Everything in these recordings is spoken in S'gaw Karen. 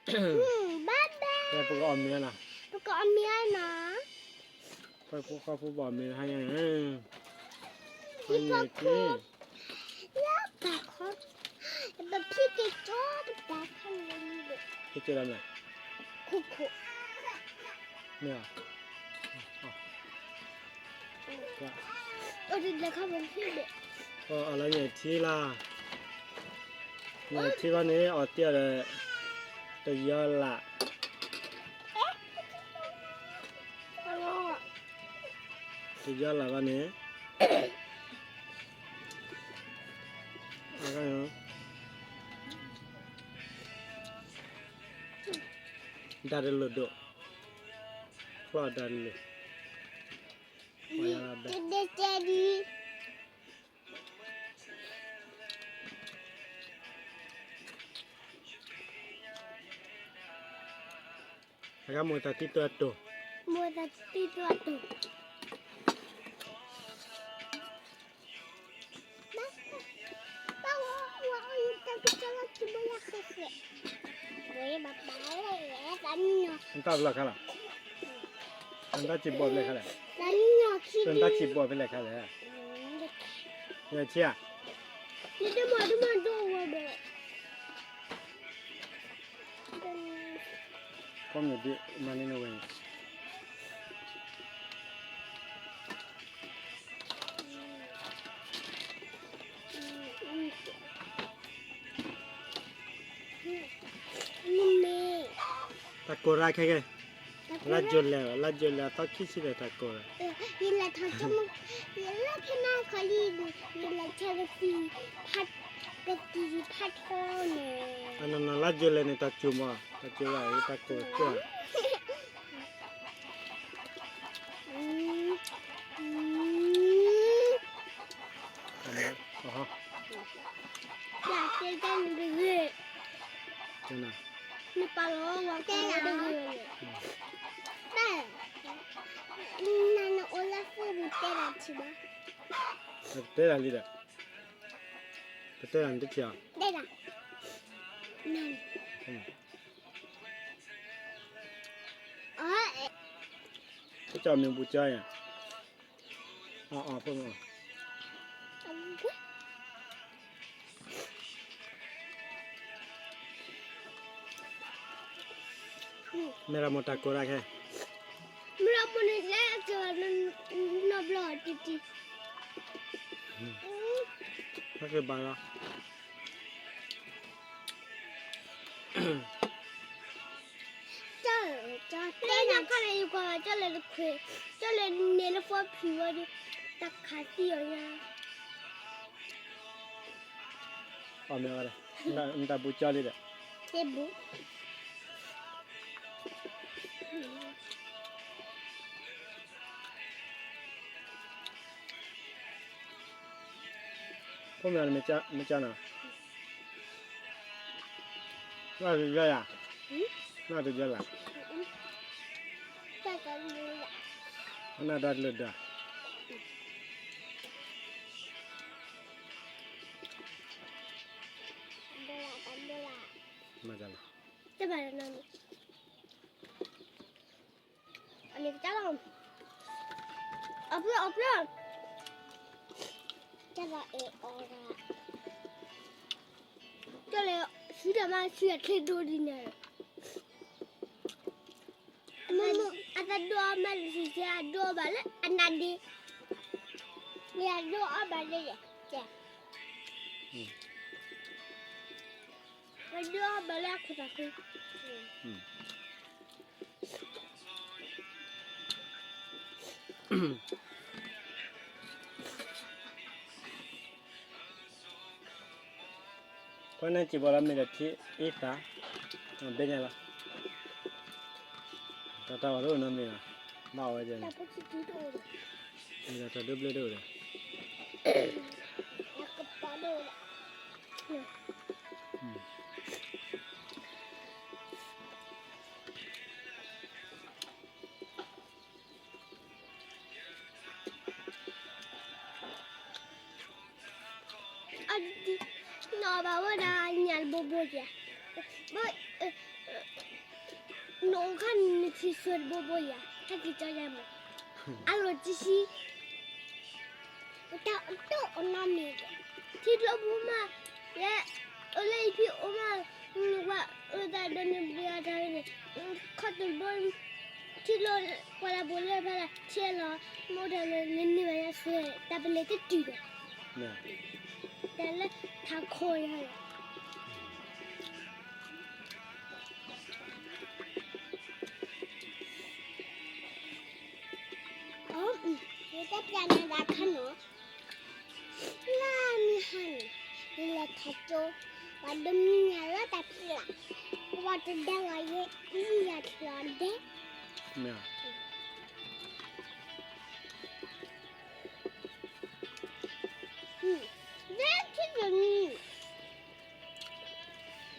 ဘၣ်ဘၣ်, ပကအီၣ်မ့ၤနီၤ, ပကအီၣ်မ့ၤနီၤ, ပဖိဃီဖိဘၣ်အီၣ်မ့ၤဟါညါန့ၣ်, ဟံၣ်ဖိခိၣ်, လၢပခီ, ပဖံးက့ၤကၠီပတၢ်ခါန့ၣ်, ဖံးက့ၤလီၤမ့ၢ်, ခိၣ်ခိၣ်, မ့ၢ်, အိၣ်တလဲၤခီပဖံးဘၣ်, အီၣ်လၢညၣ်ထံလၢ, ညၣ်ထံဘၣ်န့ၣ် အီၣ်တ့ၢ်အီၤဒီး တယီလၢ်, တယီလၢ်ဘၣ်န့ၣ်, ဒၣ်တလိၣ်ဒိၣ်, ချီဒၣ်တလိၣ်, တဲဒ် အဂၤမိၢ်သးတံၢ်တိၢ်အတိၢ်, မိၢ်သးတံၢ်တိၢ်အတိၢ်, ဘၣ်ဝဲအီၣ်ယတၢ်ကစီၣ်လၢကဘီယၤဃဲဃဲ, ဝဲဘၣ်ဘၣ်ဝဲ, နတၢ်ဘျီခါလီၤ, နတၢ်စံးဘီၣ်ဖဲလဲၣ်ခါလဲၣ်, နတၢ်စံးဘီၣ်ဖဲလဲၣ်ခါလဲၣ်, ယထံဧါ, ယတမၤတမၤဒိၣ်ဝဲဘၣ် ကီၢ်မ့ၢ်ဒ်မၤန့ၢ်နဝဲန့ၣ်, တၢ်ကိၢ်ရၢ်ခဲကဲ, လါယူၤလဲၣ်, လါယူၤလဲၣ်အသီခံဆံဒီးတၢ်ကိၢ်ရၢ်, ယလဲၤထီၣ်ကၠိမ, ယလဲၤဖဲနၢ်ခီလံ, ယလဲၤဆဲးကသံၣ်, ကသံၣ်ဖးထီန့ၣ်, အနီၢ်နီၢ်လါယူၤလဲၣ်န့ၣ် တၢ်ကိၢ်မး, တၢ်ကိၢ်ရၢ်အံၤ တၢ်ကိၢ်ကၢၢ် နပာ်လီၤဝဲတဲတဂ့ၤ, နအိၣ်လၢသူၣ်ပူၤတဲတၢ်ထံၣ်ဘၣ်, တဲတၢ်လံဒီး, ပတဲတၢ်နတထံၣ်အီၤ, တဲတၢ်, ကၠီမ့ၢ်ပူၤကၠီယၤ, အီအီဖိမ့ၢ်အီၤ, မ့ၢ်ရမိၢ်တၢ်ကိၢ်ရၢ်ခဲ, မ့ၢ်ရမိၢ်န့ၣ်လၢအကနီၤဘျီၣ်တံၢ်တံၢ်, ဟဲက့ၤဘၣ်လီၤ တဲညါခါန့ၣ် ယကွၢ်ဘၣ်ကၠီလဲၤတခွဲး, ကၠီလဲၤန့ၢ်လၢဖိဖျံးဝဲဒီး တၢ်ခးသံအီၤညါ, အီၣ်မ့ၢ်ဝဲဒၣ်, နတၢ်ဘူးကၠီလံဒီး, တဲဘူး ဖိမ့ၢ်မ့ၢ်ကၠီနီၤ, ဘၣ်တယီယၤ, ဘၣ်တယီလၢ်, နတၢ်တလိၣ်ဒီး, မၤတၢ်လီၤ, တဘၣ်လီၤနီၤ, အန့ၣ်ကတၢၢ်လီၤ, အဖျၢၣ်အဖျၢၣ်, တၢ်လီၤအဲၣ်အီၤဒၣ်, တၢ်လဲၤဆူတၢ်မၤဆူအချ့ဒိဒ်န့ၣ်, မ့ၢ်မ့ၢ်အသးဒိၣ်အီၣ်မးလၢဆံဆဲအဒိၣ်အီၣ်ဘၣ်လၢအနါဒ့, မ့ၢ်အဒိၣ်အီၣ်ဘၣ်လၢယဲ, အဒိၣ်အီၣ်ဘၣ်လၢအခိၣ်သးခု ကွၢ်န့ၣ်စံးဘီလီၤမ့ၢ်ဒီးထံအ့သး, ဘဲညါလီၤ, တၢ်တၢ်အီၣ်တအိၣ်နီတမံၤလီၤ, ဘၣ်အီၣ်ဝဲဒၣ်န့ၣ်, မ့ၢ်ဒီးတၢ်ဒိဘျၢဒိၣ်ဒီး အဒ်, နီၢ်ဘၣ်ဝဲဒၣ်ညၣ်တဘိဘိယၤ, ဘၣ်, အိၣ်ခါန့ၣ် နထံၣ်ဆၢတဘိဘိယၤ, ဟဲက့ၤကၠီယၤမး, အလီၤတဆံ, တၢ်အတီၢ်အနီၢ်မ့ၢ်, ထံကျိဖိမး, ယဲ, အိၣ်လၢယဖံအိၣ်မး, ဝဲအိၣ်တၢ်ဒီးန့ၣ်ဘျုးအတၢ်န့ၣ်, ခီၣ်တဘိ, ထံကျိ, ပှၤလၢဘိးလၢဖဲလၢထံလီၤ, မ့ၢ်အိၣ်တၢ်လၢနန့ၢ်ဘၣ်ယၤဆၢ, တၢ်ပလဲၤတတုၤဒီး, တၢ်လၢထးခိၣ်ယၤ ယတဲပျးနၤတခါနီၤ, လၢမုၢ်ဟါန့ၣ်, ယလဲၤထးကၠိ, ပှၤဒိးမံညၣ်လၢတၢ်ဖံးလၢ်, ပှၤတဒဲလီၤယဲ, မံယၤချီဒဲ, ဒဲထံၣ်တမံၤ,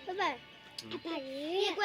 ဘၣ်ဘၣ်, အပၢ်န့ၣ်,